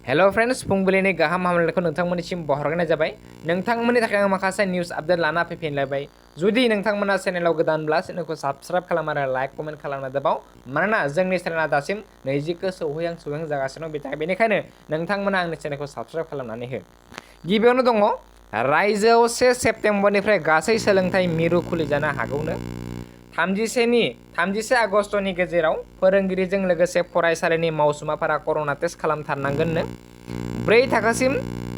Hello friends, फुंबिलिनि गाहाम हामलायनायखौ नोंथांमोननिसिम बावहरग्रोनाय जाबाय। नोंथांमोननि थाखाय आं माखासे निउज आपडेट लाना फैफिनलायबाय। जुदि नोंथांमोना चेनेलाव गोदानब्ला चेनेलखौ साबस्क्राइब खालाम आरो लाइक कमेन्ट खालामना दोबाव। मानोना जोंनि चेनेला दासिम 20खौ सौहैहां जागासिनो दं। बेनिखायनो नोंथांमोना आंनि चेनेलखौ साबस्क्राइब खालामनानै हो। गिबियावनो दङ रायजोआव 1 सेप्तेम्बरनिफ्राय गासै सोलोंथाइ मिरु खुलिजानो हागौनो। 31 आगस्टनि गेजेराव फोरोंगिरिजों लोगोसे फरायसालिनि मावसुमाफोरा कर'ना टेस्ट खालामथारनांगोननो। 4 थाखोसिम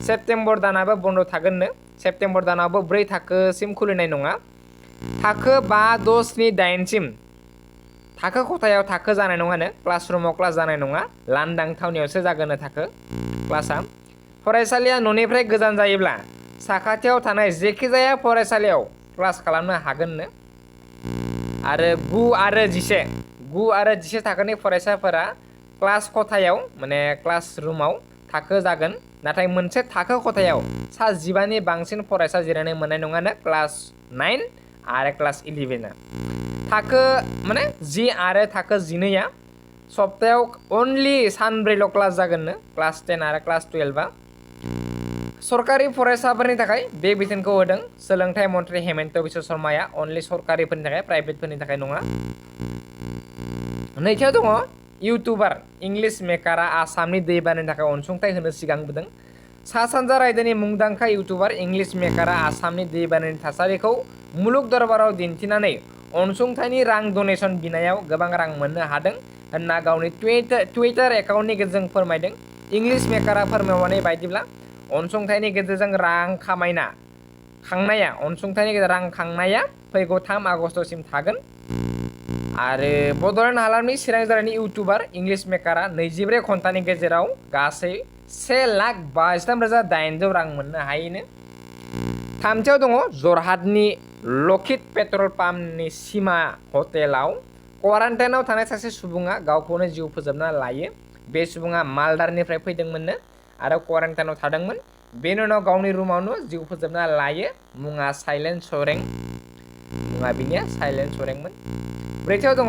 सेप्तेम्बर दानाबो बन्द थागोननो। सेप्तेम्बर दानावबो 4 थाखोसिम खुलिनाय नङा। थाखो 5, 6, 7, 8 सिम थाखो खथायाव थाखो जानाय नङानो। क्लासरुमाव क्लास जानाय नङा, लांदां थावनियावसो जागोननो थाखो क्लासआ। फरायसालिया न'निफ्राय गोजान जायोब्ला साखाथियाव थानाय जेखिजाया फरायसालियाव क्लास खालामनो हागोननो। आरो 9 आरो 11 थाखोनि फरायसाफोरा क्लास खथायाव माने क्लास रुमाव थाखो जागोन। नाथाय मोनसे थाखो खथायाव सा 15नि बांसिन फरायसा जिरायनो मोननाय नङानो। क्लास 9 आरो क्लास 11 थाखो 10 आरो थाखो 12 सप्तायाव अनलि सानब्रैल' क्लास जागोननो। क्लास 10 आरो क्लास 12 सरकारि फरायसाफोरनि थाखाय बे बिथोनखौ होदों सोलोंथाइ मन्थ्रि हेमन्त बिश्व शर्माया। अनलि सरकारिफोरनि थाखाय, प्राइभेटफोरनि थाखाय नङा। नैथियाव दङ इउटुबार इंलिश मेकारा आसामनि दैबानानि थाखाय अनसुंथाइ होनो सिगांबोदों। सा सानजा रायजोनि मुंदांखा इउटुबार इंलिश मेकारा आसामनि दैबानानि थासारिखौ मुलुग दरबाराव दिन्थिनानै अनसुंथाइनि रां डनेसन बिनायाव गोबां रां मोननो हादों होनना गावनि टुइटार एकाउन्टनि गेजेरजों फोरमायदों। इंलिश मेकारा फोरमायनाय बायदिब्ला अनसुंथाइनि गेजेरजों रां खांनाया फैगौ 3 आगस्तसिम थागोन। आरो बड'लेण्ड हालामनि चिरां जिल्लानि इउटुबार इंलिश मेकारा 24 घन्टानि गेजेराव गासै 1,23,800 रां मोननो हायोनो। थामथियाव दङ जरहाटनि लखित पेट्रल पाम्पनि सीमा हटेलाव क्वारान्टाइनाव थानाय सासे सुबुङा गावखौनो जिउ फोजोबना लायो। बे सुबुङा मालदारनिफ्राय फैदोंमोननो आरो क्वारान्टाइनाव थादोंमोन। बेनि उनाव गावनि रुमावनो जिउ फोजोबना लायो। मुङा साइलेन्ट सरेंमोन। ब्रैथियाव दङ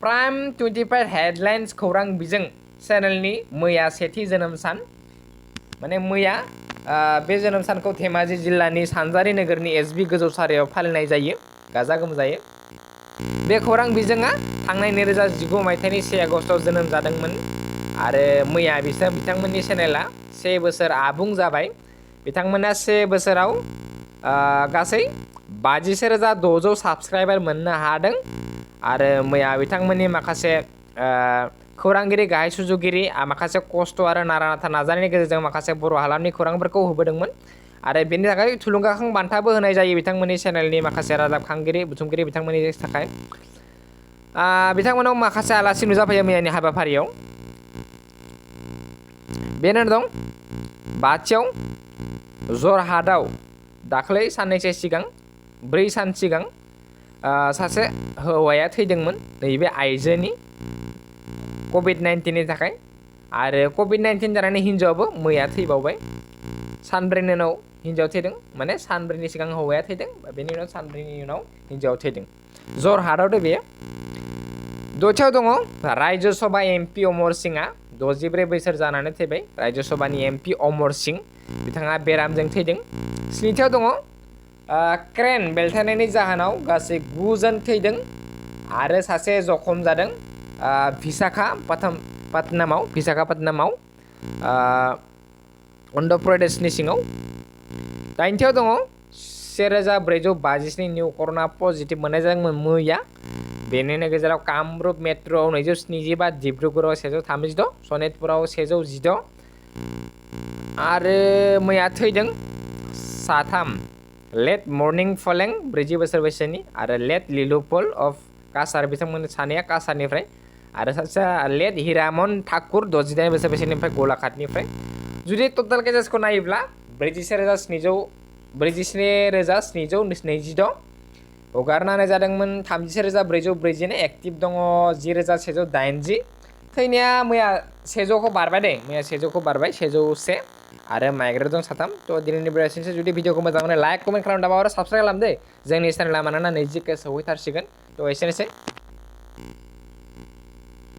प्राइम 25 हेडलाइन्स खौरां बिजों चेनेलनि मैया सेथि जोनोम सान। मैया बे जोनोम सानखौ धेमाजि जिल्लानि सानजारि नोगोरनि एसबि गोजौसालियाव फालिनाय जायो गाजा गोमजायै। बे खौरां बिजोङा थांनाय 2019 मायथाइनि 1 आगस्टआव जोनोम जादोंमोन आरो मैया बिथांमोननि चेनेला 1 बोसोर आबुं जाबाय। बिथांमोना 1 बोसोराव गासै 51,600 साबस्क्राइबार मोननो हादों। आरो मैया बिथांमोननि माखासे खौरांगिरि, गाहाय सुजुगिरि, माखासे खस्थ' आरो नारा नाथा नाजानायनि गेजेरजों माखासे बर' हालामनि खौरांफोरखौ होबोदोंमोन। आरो बेनि थाखाय थुलुंगाखां बान्थाबो होनाय जायो बिथांमोननि चेनेलनि माखासे रादाबखांगिरि, बुथुमगिरि बिथांमोननि थाखाय। बिथांमोनाव माखासे आलासि नुजाफैयो मैयानि हाबाफारियाव। बेनो दं 5थियाव जरहाटआव दाख्लै साननैसो सिगां 4 सान सिगां सासे हौवाया थैदोंमोन। नैबे आइजोनि कभिड-19नि थाखाय। आरो कभिड-19 जानानै हिनजावाबो मैया थैबावबाय। सानब्रैनि उनाव हिनजाव थैदों, सानब्रैनि सिगां हौवाया थैदों, बेनि उनाव सानब्रैनि उनाव हिनजाव थैदों। जरहाटआव बेयो। 6थियाव दङ राज्य सभा एमपि अमर सिंहआ 64 बोसोर जानानै थैबाय। राज्य सभानि एमपि अमर सिंह बिथाङा बेरामजों थैदों। 7थियाव दङ क्रेन बेलथायनायनि जाहोनाव गासै 9 जन थैदों आरो सासे जखम जादों विशाखापत्तनमाव अन्ध्र प्रदेशनि सिङाव। 8थियाव दङ 1,457 निउ कर'ना पजिटिभ मोननाय जादोंमोन मैया। बेनिनो गेजेराव कामरुप मेट्र'आव 275, डिब्रुगड़आव 136, सनितपुराव 116 आरो मैया थैदों 3 लेट मर्निं फलें 40 बोसोर बैसोनि आरो लेट लिलुपल अफ काछार बिथांमोन सानैया काछारनिफ्राय आरो सासेया लेट हिरामन ठाकुर 68 बोसोर बैसोनिफ्राय गलाघाटनिफ्राय। जुदि टटेल केसेसखौ नायोब्ला 47,722 हगारनानै जादोंमोन 31,440, एक्टिभ दङ 10,180। थैनाया मैया 100खौ बारबाय दे, मैया 100खौ बारबाय, 101 आरो माइग्रेट दं 3। थ' दिनैनि बेलासिनोसै। जुदि भिडिअखौ मोजां मोनो लाइक कमेन्ट खालामदाबा आरो साबस्क्राइब खालाम दे जोंनि चेनेला, मानोना 20K सौहैथारसिगोन। थ' एसेनोसै।